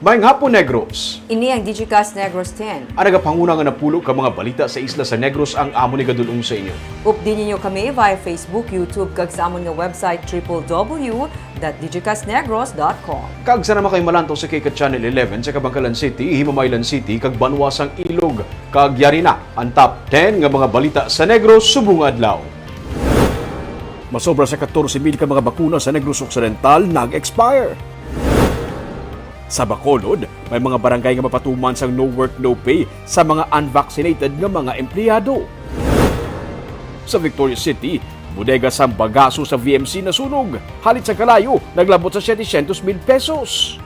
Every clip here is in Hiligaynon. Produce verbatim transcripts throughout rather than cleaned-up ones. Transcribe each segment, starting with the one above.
Maayong hapon, Negros. Ini ang Digicast Negros ten. Ang nagapanguna nga napulo ka mga balita sa isla sa Negros ang amon igadul-ong sa inyo. Updi ninyo kami via Facebook, YouTube, kag sa amon nga website, triple W dot digicastnegros dot com. Kag sa naman kay malantaw sa kay ka Channel eleven sa Kabankalan City, Himamaylan City, kag Banwa sang Ilog. Kag yari na ang top ten nga mga balita sa Negros subong adlaw. Masobra sa katorse mil ka mga bakuna sa Negros Occidental nag-expire. Sa Bacolod, may mga barangay nga mapatuman sang no work, no pay sa mga unvaccinated nga mga empleyado. Sa Victorias City, bodega sang bagaso sa V M C nasunog. Halin sa kalayo, naglabot sa setecientos mil pesos.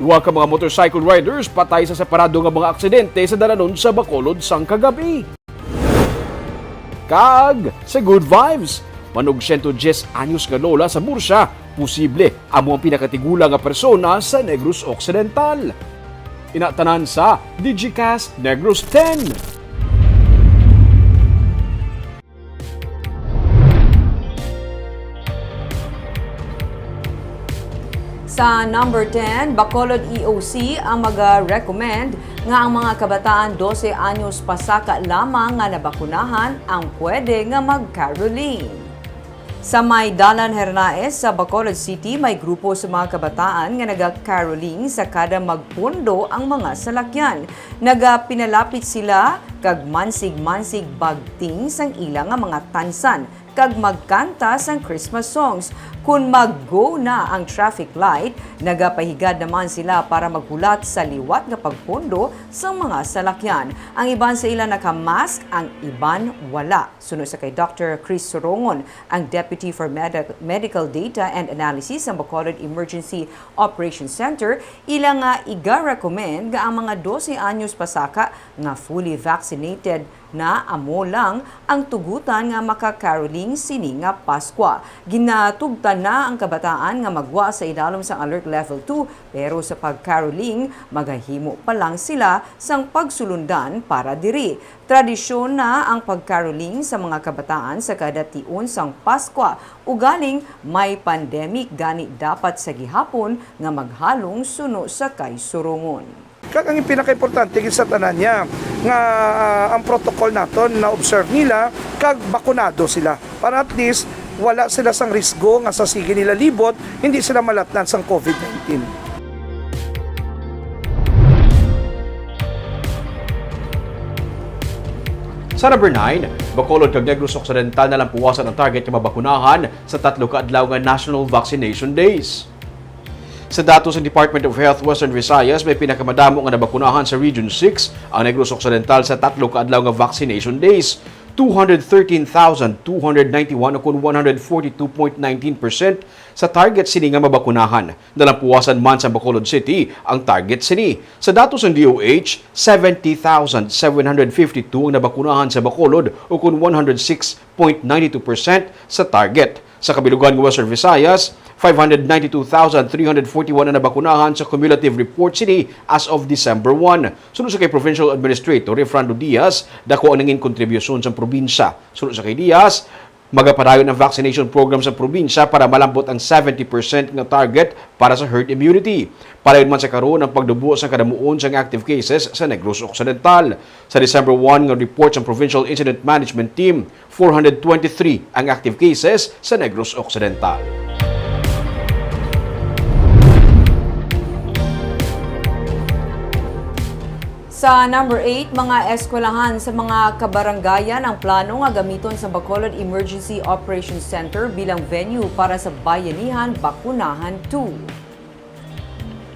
Duha ka mga motorcycle riders patay sa separado nga mga aksidente sa dalanon sa Bacolod sang kagab-i. Kag sa Good Vibes, man og siyento dyes anyos nga lola sa Murcia, posible amo ang pinakatigulang nga persona sa Negros Occidental. Ina tanan sa Digicast Negros ten. Sa number ten, Bacolod E O C ang maga-recommend nga ang mga kabataan dose anyos pasaka lamang nga nabakunahan ang pwede nga mag-caroling. Sa may Dalan Hernaez sa Bacolod City, may grupo sa mga kabataan nga naga-caroling sa kada magpundo ang mga salakyan. Nagapinalapit sila kag mansig-mansig bagting sang ila nga mga tansan kag magkanta sang Christmas songs. Kon mag-go na ang traffic light, nagapahigad naman sila para maghulat sa liwat nga pagpundo sang mga salakyan. Ang iban sa ila naka-mask, ang iban wala. Suno sa kay Doctor Chris Sorongon, ang Deputy for Medi- Medical Data and Analysis sa Bacolod Emergency Operations Center, ila nga iga-recommend nga ang mga dose anyos pasaka nga fully vaccinated na amo lang ang tugutan nga maka-caroling sini nga Paskwa. Ginatugtan na ang kabataan nga magwa sa ilalom sang Alert Level two, pero sa pag-caroling, magahimo pa lang sila sang pagsulundan para diri. Tradisyon na ang pag-caroling sa mga kabataan sa kada tion sang Paskwa, ugaling may pandemic, gani dapat sa gihapon nga maghalong suno sa kay Sorongon. Kag ang pinakaimportante gid sa tanan niya nga, ah, ang protocol naton na-observe nila kag bakunado sila para at least wala sila sang risgo nga sa sige nila libot, hindi sila malatnan sang COVID nineteen. Sa number nine, Bacolod kag Negros Occidental nalampuwasan ang target nga mabakunahan sa tatlo ka adlaw nga National Vaccination Days. Sa datos sa Department of Health Western Visayas, may pinakamadamo nga nabakunahan sa Region six ang Negros Occidental sa tatlo ka adlaw nga vaccination days, two hundred thirteen thousand two hundred ninety-one ukon one hundred forty-two point nineteen percent sa target sini nga mabakunahan. Nalampuwasan man sa Bacolod City ang target sini. Sa datos sang D O H, seventy thousand seven hundred fifty-two ang nabakunahan sa Bacolod, ukon one hundred six point nine two percent sa target. Sa kabilugan nga Western Visayas, five hundred ninety-two thousand three hundred forty-one ang nabakunahan sa cumulative report sini as of December one. Suno sa kay Provincial Administrator Refrando Diaz, dako ang nangin kontribusyon sa probinsya. Suno sa kay Diaz, magapadayon ang vaccination program sa probinsya para malambot ang seventy percent nga target para sa herd immunity. Padayon man sa karon ang pagdubo sang kadamuon sang active cases sa Negros Occidental. Sa December one nga report sang Provincial Incident Management Team, four hundred twenty-three ang active cases sa Negros Occidental. Sa number eight, mga eskwelahan sa mga kabarangayan ang plano nga gamiton sa Bacolod Emergency Operations Center bilang venue para sa Bayanihan Bakunahan two.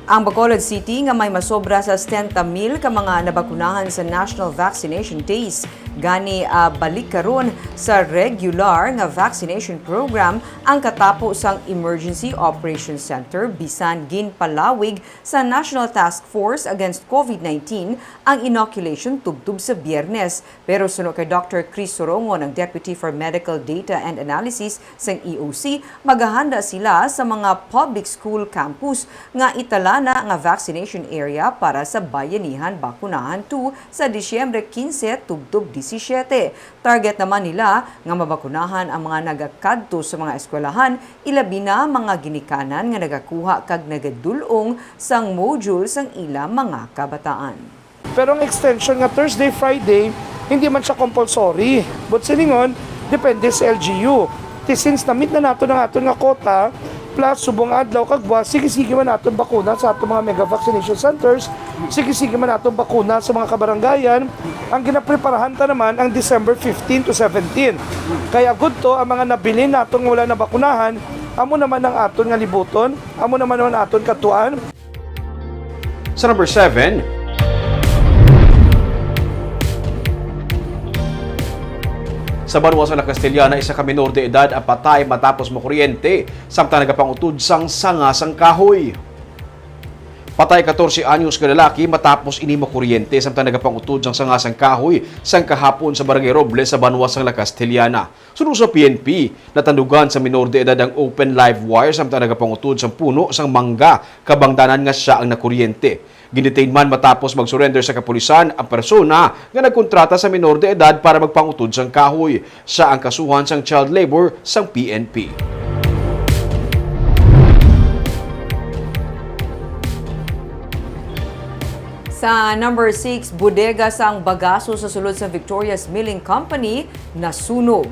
Ang Bacolod City nga may masobra sa setenta mil ka mga nabakunahan sa National Vaccination Days, gani, ah, balik karon sa regular nga vaccination program ang katapo sang Emergency Operations Center, bisan ginpalawig sa National Task Force Against COVID nineteen ang inoculation tubtob sa Biyernes. Pero suno kay Doctor Chris Sorongon, ang Deputy for Medical Data and Analysis sang E O C, magahanda sila sa mga public school campus nga italana nga vaccination area para sa Bayanihan Bakunahan two sa Disyembre quince tubtob Siyete. Target naman nila nga mabakunahan ang mga nagakadto sa mga eskwelahan, ilabi na mga ginikanan nga nagakuha kag nagadul-ong sang module sang ila mga kabataan. Pero ang extension nga Thursday, Friday, hindi man siya compulsory. But silingon, depende sa L G U. Ti since na-meet na naton ang aton nga quota, plus subong adlaw kag buwas, sige-sige man naton bakuna sa aton mga mega vaccination centers, sige-sige man naton bakuna sa mga kabarangayan. Ang ginapreparahan ta naman ang December fifteen to seventeen. Kaya gudto ang mga nabilin naton nga wala nabakunahan, amo naman ang aton nga libuton, amo naman ang aton kadtuan. Sa number seven, sa banwa sa La Castellana, isa ka minor de edad ang patay matapos makuryente samtang nagapangutod sang sanga sang kahoy. Patay katorse anyos nga lalaki matapos ini makuryente samtang nagapangutod sang sanga sang kahoy sang kahapon sa Barangay Robles sa banwa sang La Castellana. Suno sa P N P, natandugan sa minor de edad ang open live wire samtang nagapangutod sang puno sang mangga, kabangdanan nga sia ang nakuryente. Gin-detain man matapos mag-surrender sa kapulisan ang persona nga nagkontrata sa minor de edad para magpangutod sang kahoy. Sia ang kasuhan sang child labor sang P N P. Sa number six, bodega sang bagaso sa sulod sa Victoria's Milling Company nasunog.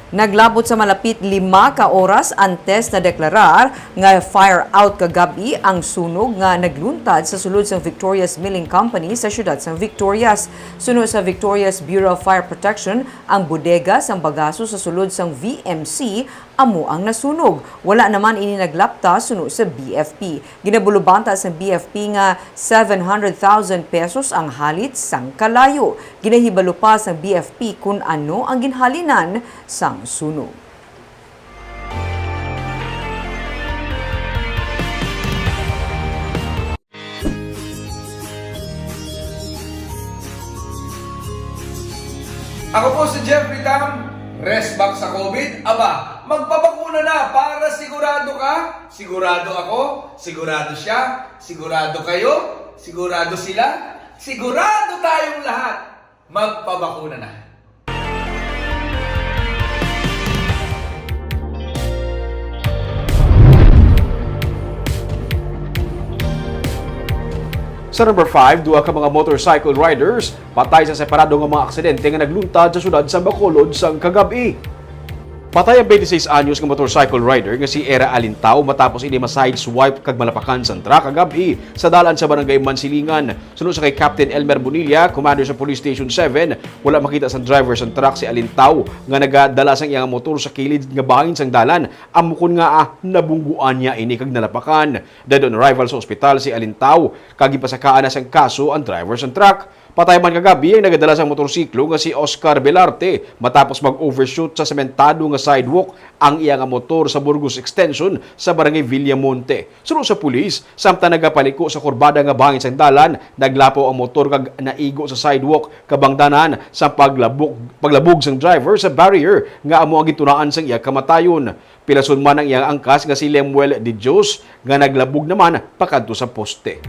Naglabot sa malapit lima ka oras antes nadeklarar nga fire out kagab-i ang sunog nga nagluntad sa sulod sang Victoria's Milling Company sa siyudad sang Victorias. Suno sa Victorias Bureau of Fire Protection, ang bodega sang bagaso sa sulod sang V M C amo ang nasunog. Wala naman ini naglapta suno sa B F P. Ginabulobanta sang B F P nga seven hundred thousand pesos ang halit sang kalayo. Ginahibalo pa sang B F P kon ano ang ginhalinan sang sunog. Ako po si Jeffrey Tam, rest back sa COVID. Aba, magpabakuna na para sigurado ka, sigurado ako, sigurado siya, sigurado kayo, sigurado sila, sigurado tayong lahat. Magpabakuna na. Sa number five, duha ka mga motorcycle riders patay sa separado nga mga aksidente nga nagluntad sa siyudad sa Bacolod sang kagab-i. Patay ang twenty-six anyos nga motorcycle rider nga si Era Alintao matapos ini ma-sideswipe kag malapakan sang truck kagab-i sa dalan sa Barangay Mansilingan. Suno sa kay Captain Elmer Bonilla, commander sa Police Station seven, wala makita sang driver sang truck si Alintao nga nagadala sang iyang motor sa kilid nga bahin sang dalan. Amo kon ngaa, ah, nabungguan niya ini kag nalapakan. Dead on arrival sa ospital si Alintao kag gipasakaan na sang kaso ang driver sang truck. Patay man kagab-i ang nagadala sang motorsiklo nga si Oscar Belarte matapos mag-overshoot sa sementado nga sidewalk. Ang iya nga motor sa Burgos Extension sa Barangay Villamonte. Suno sa pulis, samtang nagapaliko sa kurbada nga bahin sang dalan, naglapaw ang motor kag naigo sa sidewalk. Kabangdanan sa paglabog, paglabog sang driver sa barrier nga amo ang gintunaan sang iya kamatayon. Pilason man ang iyang angkas nga si Lemuel De Dios nga naglabog naman pakadto sa poste.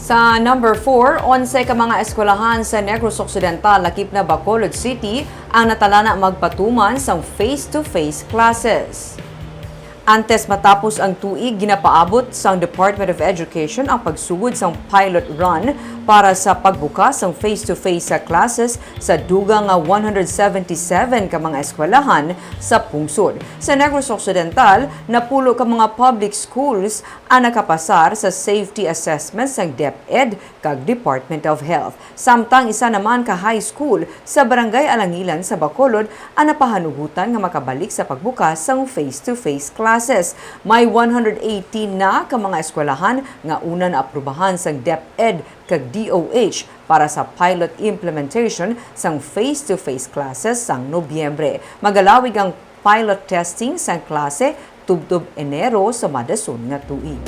Sa number four, onse ka mga eskwelahan sa Negros Occidental, lakip na Bacolod City, ang natalana magpatuman sang face-to-face classes. Antes matapos ang tuig, ginapaabot sang Department of Education ang pagsugod sang pilot run para sa pagbukas sang face-to-face sa classes sa dugang nga one hundred seventy-seven ka mga eskwelahan sa pungsod. Sa Negros Occidental, napulo ka mga public schools ang nakapasar sa safety assessment sang DepEd kag Department of Health. Samtang isa naman ka high school sa Barangay Alangilan sa Bacolod ang napahanugutan nga makabalik sa pagbukas sang face-to-face classes. May one hundred eighteen na ka mga eskwelahan nga una naaprubahan sang DepEd kag D O H para sa pilot implementation sang face-to-face classes sang Nobyembre. Magalawig ang pilot testing sang klase tubtob Enero sa madason nga tuig.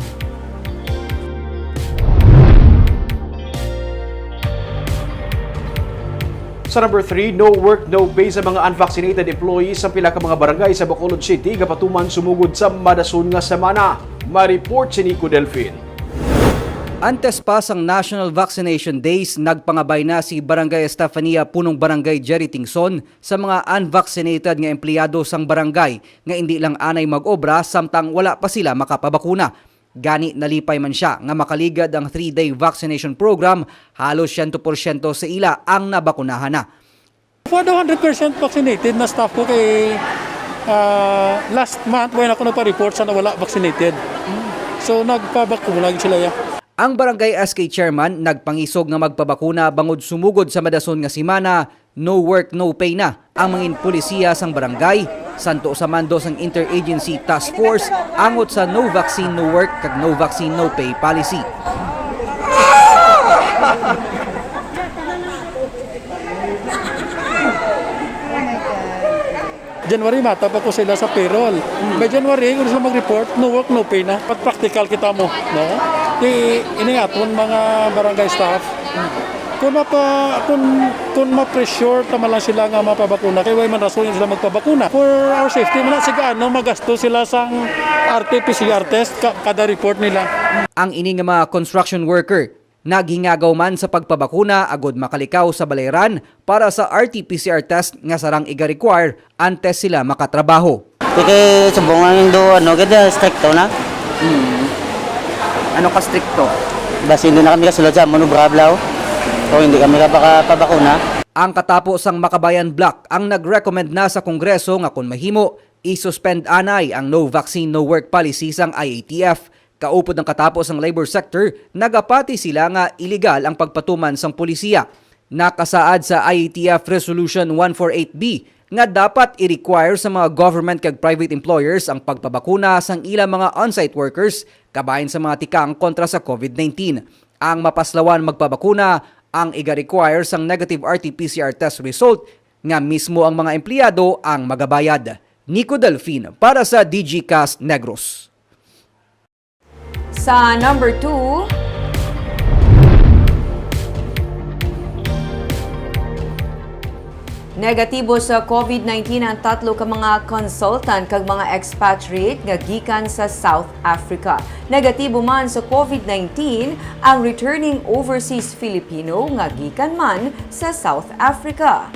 Sa number three, no work, no pay sa mga unvaccinated employees sa pila ka mga barangay sa Bacolod City gapatuman sumugod sa madason nga semana. May report si Nico Delfin. Antes pa sang National Vaccination Days, nagpangabay na si Barangay Estefania Punong Barangay Jerry Tingson sa mga unvaccinated nga empleyado sang barangay nga indi lang anay mag-obra samtang wala pa sila makapabakuna. Gani, nalipay man sia nga makaligad ang three-day vaccination program, halos siyento porsyento sa ila ang nabakunahan na. For the hundred percent vaccinated na staff ko kay, ah, last month, wala ako nagpa-report sa nawala vaccinated. So, nagpabakuna gyud sila, ya. Ang Barangay S K Chairman nagpangisog nga magpabakuna bangod sumugod sa madason nga semana, no work, no pay na ang mga polisiya sang barangay, santo sa mando sang Interagency Task Force angot sa no vaccine, no work kag no vaccine, no pay policy. January, mata pa ko sila sa payroll. By January, kung sila mag-report, no work, no pay na. Pag practical kita mo, no? Di, ini aton mga barangay staff, kung mapa, kung, kung ma-pressure ta man lang sila nga mapabakuna, kay way man rason sila magpabakuna. For our safety, man, sige, ano, magasto sila sang R T P C R test ka-, kada report nila. Ang ini nga mga construction worker, naghingagaw man sa pagpabakuna agud makalikaw sa balayran para sa R T P C R test nga sarang iga-require antes sila makatrabaho. Kay subong ang do, ano, gid, strikto na. Hmm. Ano ka strikto? Basi hindi na kami kasulod sa amon, obra, balaw. So, hindi kami kapakapabakuna. Ang katapo sang Makabayan Bloc ang nag-recommend na sa Kongreso nga, kon mahimo, i-suspend anay ang no vaccine, no work policy sang I A T F. Kaupod ang katapo sang labor sector, nagapati sila nga iligal ang pagpatuman sang polisiya. Nakasaad sa I A T F Resolution one four eight B nga dapat i-require sa mga government kag private employers ang pagpabakuna sang ilang mga on-site workers kabahin sa mga tikang kontra sa COVID nineteen. Ang mapaslawan magpabakuna ang iga-require sang negative R T P C R test result nga mismo ang mga empleyado ang magabayad. Nico Delfin para sa D G Cast Negros. Sa number two, negatibo sa COVID nineteen ang tatlo ka mga consultant kag mga expatriate nga gikan sa South Africa. Negatibo man sa COVID nineteen ang returning overseas Filipino nga gikan man sa South Africa.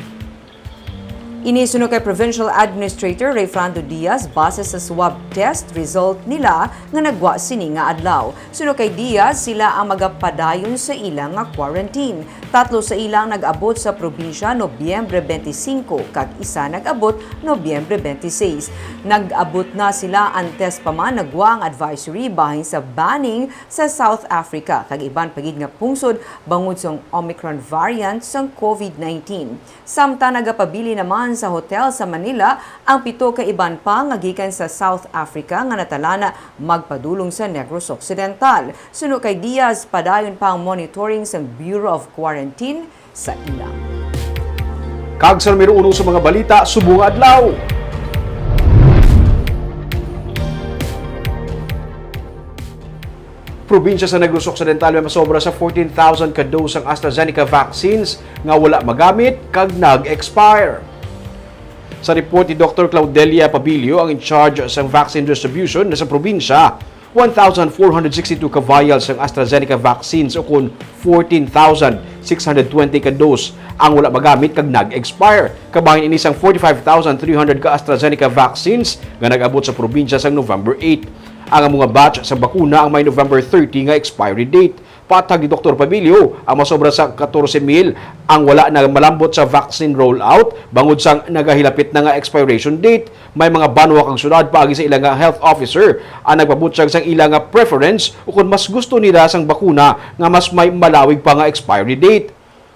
Ini suno kay Provincial Administrator Rayfrando Diaz base sa swab test result nila nga nagwa sini nga adlaw. Suno kay Diaz, sila ang magapadayon sa ila nga quarantine. Tatlo sa ila ang nag-abot sa probinsya Nobyembre twenty-five kag isa nag-abot Nobyembre twenty-six. Nag-abot na sila antes pa man nagwa ang advisory bahin sa banning sa South Africa kag iban pa gid nga pungsod bangod sang Omicron variant sang COVID nineteen. Samtang nagapabilin naman sa hotel sa Manila ang pito ka iban pa nga gikan sa South Africa nga natalana magpadulong sa Negros Occidental. Suno kay Diaz, padayon pa ang monitoring sang Bureau of Quarantine sa ila. Kag sa numero uno sa mga balita subong nga adlaw. Probinsya sa Negros Occidental may masobra sa fourteen thousand ka dose sang AstraZeneca vaccines nga wala magamit kag nag-expire. Sa report ni Doktor Claudelia Pabilio, ang in charge sang vaccine distribution na sa probinsya, one thousand four hundred sixty-two ka vials sang AstraZeneca vaccines, ukon fourteen thousand six hundred twenty ka dose ang wala magamit kag nag-expire. Kabahin ini sang forty-five thousand three hundred ka AstraZeneca vaccines nga nag-abot sa probinsya sang November eight. Ang amo nga batch sa bakuna ang may November thirty nga expiry date. Patag ni Doktor Pabilio, ang masobra sa katorse mil ang wala na malambot sa vaccine rollout bangod sang nagahilapit na nga expiration date. May mga banwa kag syudad paagi sa ila nga health officer ang nagpabutyag sang ila nga preference ukon mas gusto nila sang bakuna nga mas may malawig pa nga expiry date.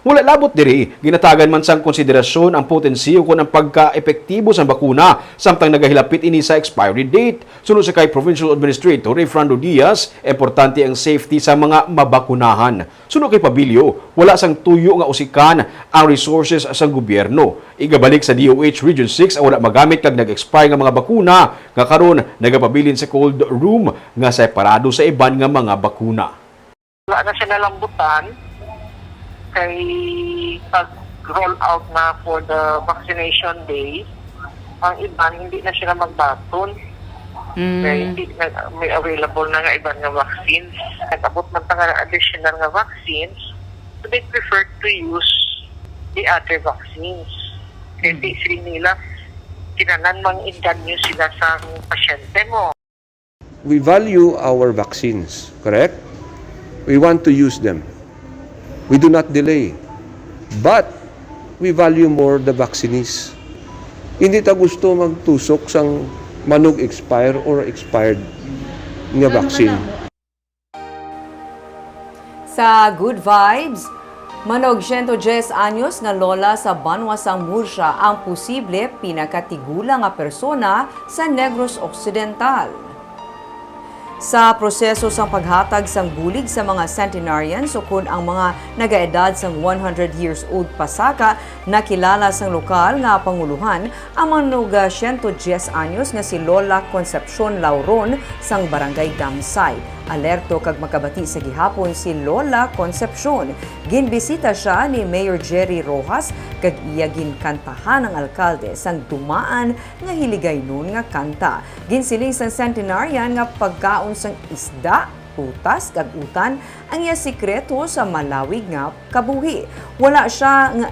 Wala labot diri, ginatagan man sang konsiderasyon ang potency ukon ang pagka-epektibo sang bakuna samtang nagahilapit ini sa expiry date. Suno sa kay Provincial Administrator Rayfrando Diaz, importante ang safety sa mga mabakunahan. Suno kay Pabilio, wala sang tuyo nga usikan ang resources sang gobyerno. Igabalik sa D O H Region six ang wala magamit kag nag-expire nga mga bakuna nga karon nagapabilin sa cold room nga separado sa iban nga mga bakuna. Wala na siya nalambutan kay pag roll out na for the vaccination day, ang iban hindi na sila magbaton. Mm. Kaya hindi na, may available na nga iban nga vaccines. Nag-abot man ta nga additional nga vaccines, so they prefer to use the other vaccines. Kaya Mm. di sila nila, kinahanglan mang-inganyo sila sa pasyente mo. We value our vaccines, correct? We want to use them. We do not delay. But we value more the vaccinees. Hindi ta gusto magtusok sang manog expire or expired nga vaccine. Sa Good Vibes, manog siyento diyes anyos nga lola sa banwa sang Murcia ang posible pinakatigulang nga persona sa Negros Occidental. Sa proseso sang paghatag sang bulig sa mga centenarians ukon ang mga nagaedad sang one hundred years old pasaka, nakilala sang lokal nga panguluhan ang manog siyento diyes anyos nga si Lola Concepcion Lauron sang Barangay Damsay. Alerto kag makabati sa gihapon si Lola Concepcion. Ginbisita sia ni Mayor Jerry Rojas kag iya ginkantahan ang alkalde sang dumaan nga hiligaynon nga kanta. Ginsiling sang centenarian nga pagkaon sang isda, prutas, kag utan ang iya sikreto sa malawig nga kabuhi. Wala sia nga,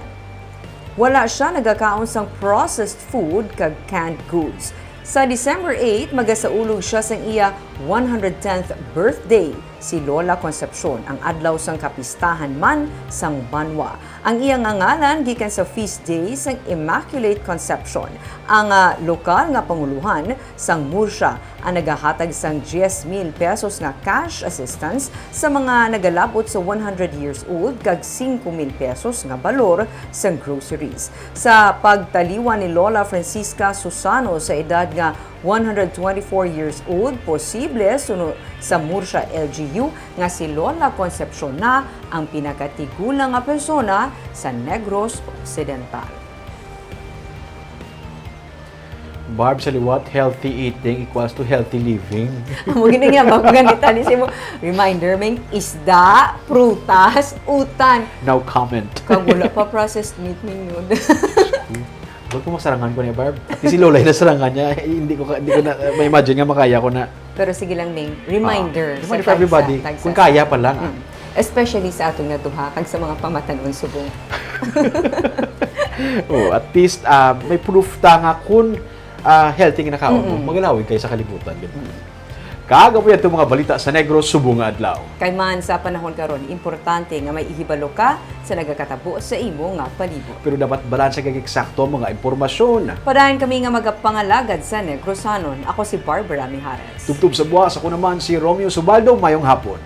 wala sia nagakaon sang processed food kag canned goods. Sa December eight, magasaulog sia sang iya one hundred tenth birthday. Si Lola Concepcion ang adlaw sang kapistahan man sang banwa. Ang iya nga ngalan gikan sa feast day sang Immaculate Conception. Ang, ah, lokal nga panguluhan sang Murcia ang nagahatag sang diyes mil pesos nga cash assistance sa mga nagalabot sa one hundred years old kag singko mil pesos nga balor sang groceries. Sa pagtaliwan ni Lola Francisca Susano sa edad nga one hundred twenty-four years old, posible suno sa Murcia L G U nga si Lola Concepcion na ang pinakatigulang nga persona sa Negros Occidental. Barb, sa liwat, healthy eating equals to healthy living. Amo gini nga, bago ganita ni si mo, reminder, may isda, prutas, utan. No comment. Kag wala pa processed meat ninyo. Ba't ko masarangan ko niya, Barb? Di si Lola yung nasarangan niya. Eh, hindi ko, ka- hindi ko na, ma-imagine nga makaya ko na. Pero sige lang, Ming. Reminder Ah, sa reminder for everybody, tagsa, kung tagsa. Kaya pa lang, ah. Mm. Especially sa aton nga duha, kag sa mga pamatanon subong. Oh, at least, ah, may proof ta nga kung, ah, healthy nga nakaon mo, Mm-mm. magalawig kayo sa kalibutan, di ba? Mm. Kag amo yan itong mga balita sa Negros subong nga adlaw. Kay man sa panahon karon, importante nga may ihibalo ka sa nagakatabo sa imo nga palibot. Pero dapat balanse kag eksakto ang mga impormasyon. Padayon kami nga magapangalagad sa Negrosanon. Ako si Barbara Mijares. Tubtob sa buwas, ako naman si Romeo Subaldo. Mayong hapon.